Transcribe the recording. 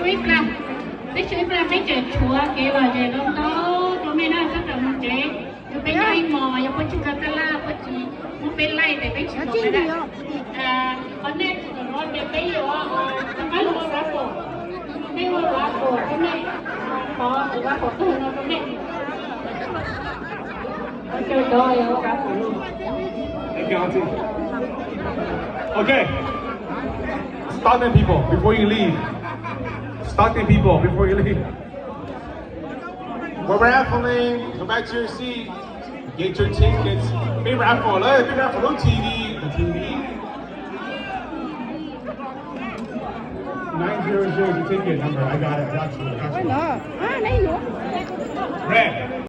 Ib plag, peb xyuas ib plag peb tseem tshuav kev lom zem ntau ntau rau nej na, txhob rawm mus tsev. Yog peb nyob ib hmos yog puab tsis kho tab laj puab tsis muab peb laij tes peb tsis mus na. Qhov nej tsis mus ces peb yuav rov qab los ua raffle, nej ua raffle rau nej, qhov ua raffle tag no rau nej. Qhov chaw cov ua raffle. Okay. Stockton people, before you leave. Stockton people, before you leave. We're raffling. Go back to your seat. Get your tickets. Big raffle, eh? Big raffle, no T V. No T V. Nine zero zero is the ticket number. I got it. I got you. I got you. Red.